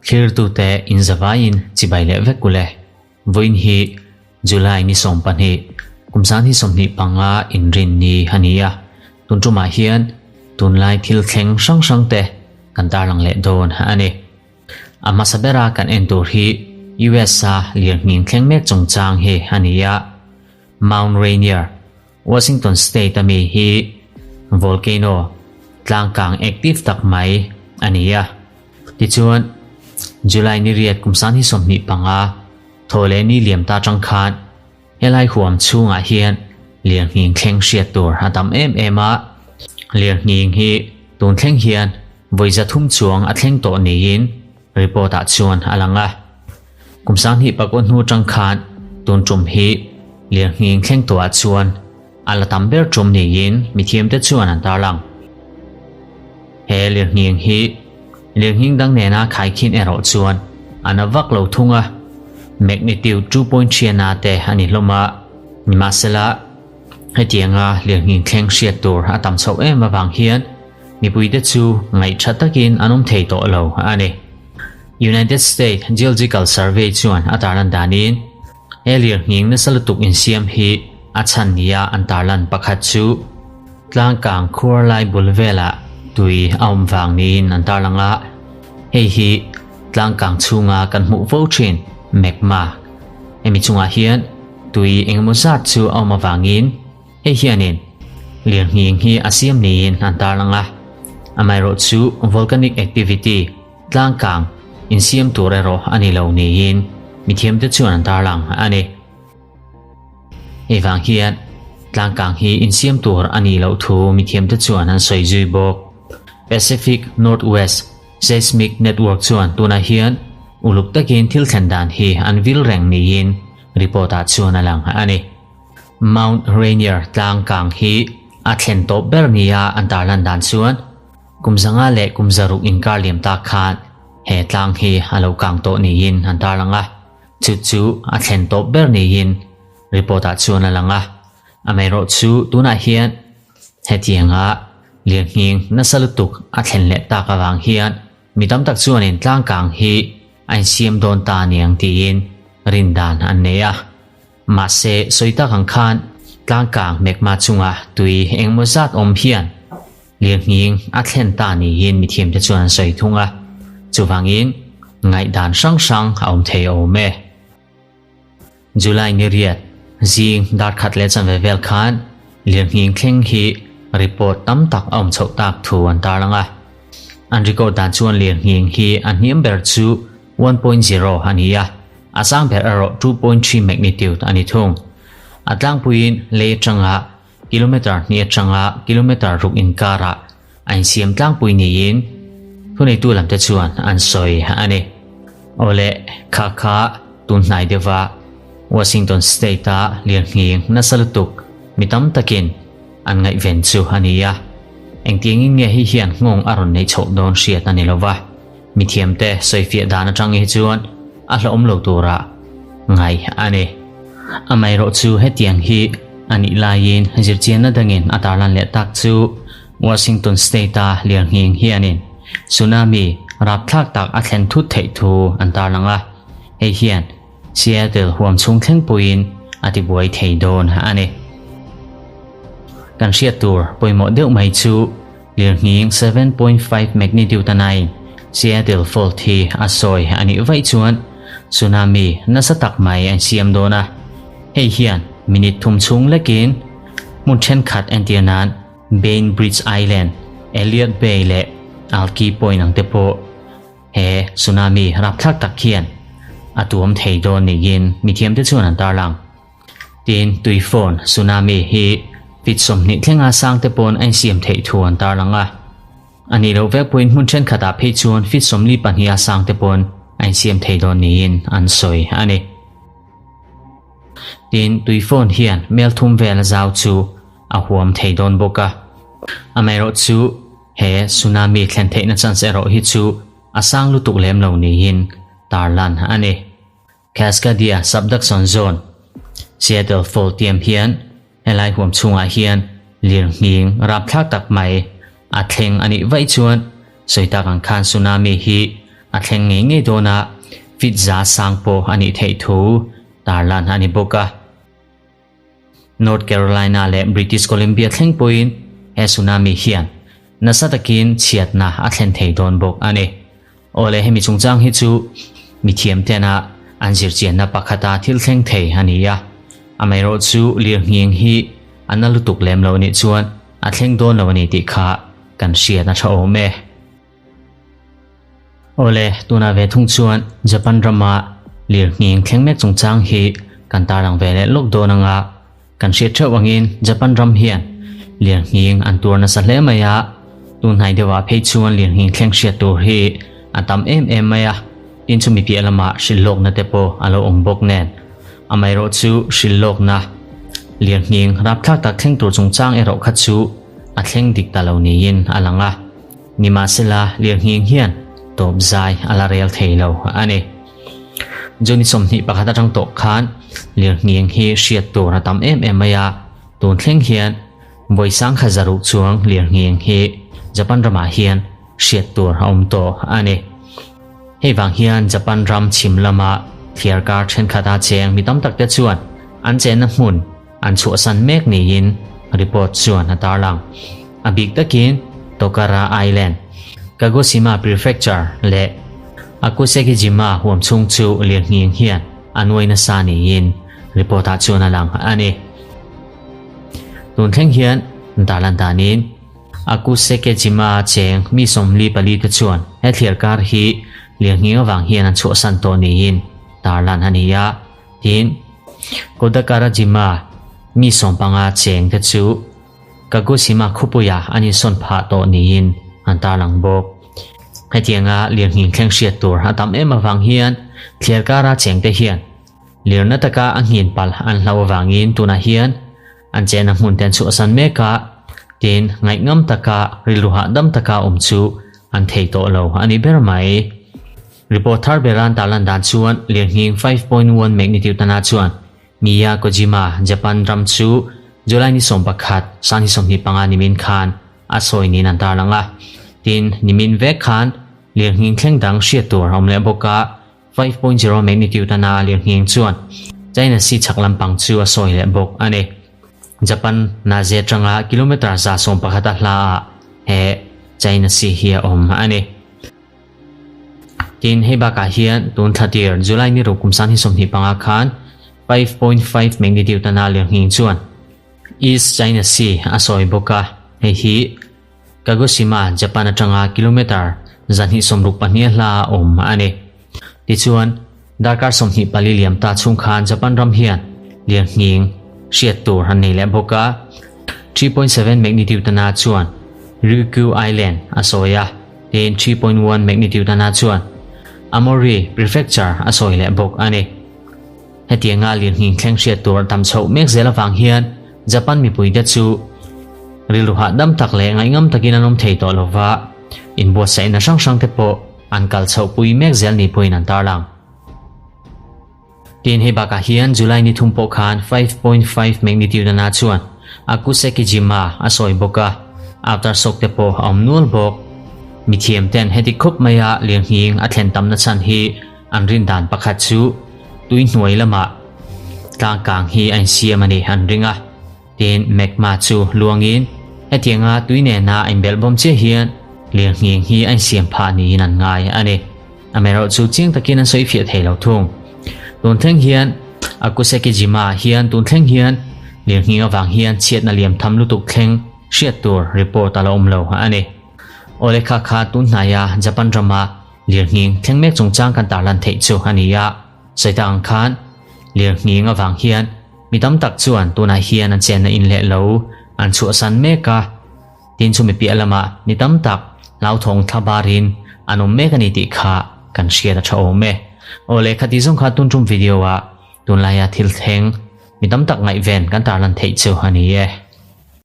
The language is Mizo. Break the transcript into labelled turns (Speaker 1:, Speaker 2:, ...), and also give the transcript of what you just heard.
Speaker 1: Thlirtute inzavaiin chibai leh vek ule. Vawiin hi July ni 12, kum 2025 inrin ni a ni a. Tun tumah hian tunlai thil thleng hrang hrang te kan tarlang leh dawn a ni. A hmasa bera kan en tur hi US-a lirnghing thleng mek chungchang hi a ni a. Mount Rainier, Washington State a mi hi volcano tlangkang active tak mai a ni a. Tichuan, July ni riat kum 2025 thaw leh ni liam ta tang khan helai huam chhungah hian lirnghing thleng hriat tur a tam em em a. Lirnghing hi tun thleng hian vawi 300 chuang a thleng tawh niin report ah chuan a lang a. Kum 2009 hnu tang khan tun tum hi lirnghing thleng tawhah chuan a la tam ber tum niin mithiamte chuan an tarlang. He lirnghing hi lirnghing dang nena khaikhin erawh chuan a na vak lo thung a, magnitude 2.3 na te a ni hlawm a, nimahsela hetianga lirnghing thleng hriat tur a tam chhoh em avang hian mipuite chu ngaihtha takin an awm thei tawh lo a ni. United States Geological Survey chuan a tarlan danin he lirnghing nasa lutuk insiam hi a chhan nia an tarlan pakhat chu tlangkang khuar lai bul velah tui a awm vang niin an tarlang a. Hei hi tlangkang chhunga kan hmuh fo thin magma. Hemi chungah hian tui engemaw zat chu a awm avangin hei hianin lirnghing hi a siam niin an tarlang a. Amaherawhchu volcanic activity tlangkang insiam tur erawh a ni lo niin mithiamte chuan an tarlang a ni. Hei vang hian tlangkang hi insiam tur a nih loh thu mithiamte chuan an sawi zui bawk. Pacific Northwest Seismic Network chuan tunah hian uluk takin thil thlen dan hi an vil reng niin report ah chuan a lang a ni. Mount Rainier tlangkang hi a thlen tawp ber nia an tarlan dan chuan kum 500 leh kum 600 inkar liam tak khan he tlang hi a lo kang tawh niin an tarlang a. Chu chu a thlen tawp ber niin report ah chuan a lang a. Amaherawh chu tunah hian hetianga lirnghing nasa lutuk a thlen leh tak avang hian mi tam tak chuanin tlangkang hi a insiam dawn ta aniang tiin rindan an nei a. Mahse sawi tak ang khan tlangkang magma chunga tui engemaw zat awm hian lirnghing a thlen ta niin mithiamte chuan an sawi thung a. Chuvangin ngaihdan hrang hrang a awm thei awm e. July ni riat zing dar khat leh chanve vel khan lirnghing thleng hi report tam tak a awm chhoh tak thu an tarlang a. An record dan chuan lirnghing hi a hniam ber chu 1.0 a ni a, a sang ber erawh 2.3 magnitude a ni thung. A tlangpuiin lei atanga kilometer hnih atanga kilometer ruk inkarah a insiam tlangpui niin thuneitu lamte chuan an sawi a ni. Awle, kha kha tun hnai deuha Washington State-a lirnghing nasa lutuk mi tam takin an ngaihven chu a ni a. Engtiangin nge hei hian nghawng a rawn neih chhoh dawn hriat a ni lova, mithiamte sawifiah dan atang hi chuan a hlauhawm lo tura ngai a ni. Amaherawhchu hetiang hi a nih laiin zirchianna dangin a tarlan leh tak chu Washington State-a lirnghing hianin tsunami rapthlak tak a thlen thut theih thu an tarlang a, hei hian Seattle huam chhung thleng puiin a tibuai thei dawn a ni. Kan hriat tur pawimawh deuh mai chu lirnghing 7.5 magnitude a naiin Seattle Fault hi a sawi a nih vaih chuan tsunami nasa tak mai an siam dawn a, hei hian minute thum chhung lekin hmun thenkhat entir nan Bainbridge Island, Elliott Bay leh Alki Point ang te pawh he tsunami rapthlak tak hian a tuam thei dawn niin mithiamte chuan an tarlang. Tin, tuifawn tsunami hi feet 20 thlenga sang te pawn a insiam theih thu an tarlang a. A nih loh vek pawhin hmun thenkhatah phei chuan feet 42 a sang te pawn a insiam thei dawn niin an sawi a ni. Tin, tuifawn hian mel thum vel a zau chu a huam thei dawn bawk a. Amaherawhchu he tsunami thlen theihna chance erawh hi chu a sang lutuk lem lo niin tarlan a ni. Cascadia Subduction Zone, Seattle Fault tiam hian helai huam chhungah hian lirnghing rapthlak tak mai a thleng a nih vaih chuan. Sawi tak ang khan tsunami hi a thleng ngei ngei dawn a, feet 100 pawh a nih theih thu tarlan a ni bawk a. North Carolina leh British Columbia thleng pawhin he tsunami hian nasa takin chhiatna a thlen thei dawn bawk a ni. Awle hemi chungchang hi chu mithiam tena an zirchianna pakhata thil thleng thei a ni a, amaherawh chu lirnghing hi a na lutuk lem lo nih chuan a thleng dawn lo a ni tih kha kan hriat a tha awm e. Awle, tunah ve thung chuan Japan rama lirnghing thleng mek chungchang hi kan tarlang ve leh lawk dawn anga kan hriat theuh angin Japan ram hian lirnghing an tuar nasa hle mai a, tunhnai deuhah phei chuan lirnghing thleng hriat tur hi a tam em em mai a, tin chumi piah lamah hrilhlawkna te pawh a lo awm bawk nen. Amaherawh chu hrilhlawkna lirnghing rapthlak tak thleng tur chungchang erawh kha chu a thleng dik ta lo niin a lang a. Nimahsela lirnghing hian tawp zai a la rel thei lo a ni. June 21 atang tawh khan lirnghing hi hriat tur a tam em em mai a, tun thleng hian vawi sangkhat zaruk chuang lirnghing hi Japan ramah hian hriat tur a awm tawh a ni. Hei vang hian Japan ram chhim lama thliarkar thenkhat a cheng mi tam tak te chuan an chenna hmun an chhuahsan mek niin report chuan a tarlang. A bik takin Tokara Island, Kagoshima Prefecture leh Akusekijima huam chhung chu lirnghing hian a nuai nasa niin report ah chuan a lang a ni. Tun thleng hian tarlan danin Akusekijima cheng mi 44 te chuan he thliarkar hi lirnghing avang hian an chhuahsan tawh niin tarlan a ni a. Tin, Kodakarajima mi 15 cheng te chu Kagoshima khawpuia an insawn phah tawh niin an tarlang bawk. Hetianga lirnghing thleng hriat tur a tam em avang hian thliarkara cheng te hian lirna taka a nghin palh an hlauh avangin tunah hian an chenna hmun te an chhuahsan mek a, tin ngaihngam taka rilru hahdam taka awm chu an thei tawh lo a ni ber mai. Report thar bera an tarlan dan chuan lirnghing 5.1 magnitude ana chuan Miyakojima, Japan ram chu July ni 11, 2025 nimin khan a sawi niin an tarlang a. Tin, nimin vek khan lirnghing thleng dang hriat tur a awm leh bawk a, 5.0 magnitude ana lirnghing chuan China Sea chhak lampang chu a sawi leh bawk a ni. Japan Naze atanga kilometre 111 a hla ah he China Sea hi a awm a ni. Tin, hei bakah hian tun thla tir July ni ruk kum 2025 khan 5.5 magnitude ana lirnghing chuan East China Sea a sawi bawk a, hei hi Kagoshima, Japan atanga kilometre 264 hla a awm a ni. Tichuan, darkar 24 liam ta chhung khan Japan ram hian lirnghing hriat tur an nei leh bawk a, 3.7 magnitude ana chuan Ryukyu Island a sawi a, tin 3.1 magnitude ana chuan Amori Prefecture a sawi leh bawk a ni. Hetianga lirnghing thleng hriat tur tam chhoh mek zel avang hian Japan mipuite chu rilru hahdam tak leh ngaihngam takin an awm thei tawh lova, inbuatsaihna hrang hrang te pawh an kal chhoh pui mek zel ni pawhin an tarlang. Tin, hei bakah hian July ni thum pawh khan 5.5 magnitude ana chuan Akusekijima a sawi bawk a, aftershock te pawh a awm nual bawk. Mithiam ten heti khawp maia lirnghing a thlen tamna chhan hi an rin dan pakhat chu tui hnuai lamah tlangkang hi a insiam a ni an ring a. Tin, magma chu luangin hetianga tui nena a inbelh bawm chiah hian lirnghing hi a insiam phah niin an ngai a ni. Amaherawh chu chiang takin an sawi fiah thei lo thung. Tun thleng hian Akusekijima hian tun thleng hian lirnghing avang hian chhiatna liam tham lutuk thleng hriat tur report a la awm lo a ni. Awle kha kha tun hnaia Japan rama lirnghing thleng mek chungchang kan tarlan theih chu a ni a. Sawi tak ang khan lirnghing avang hian mi tam tak chuan tunah hian an chenna in leh lo an chhuahsan mek a. Tin chumi piah lamah mi tam tak hlauthawng thla barin an awm mek a ni tih kha kan hriat a tha awm e. Aw lehkha tih zawng kha tun tum video ah tunlaia thil thleng mi tam tak ngaihven kan tarlan theih chu a ni e.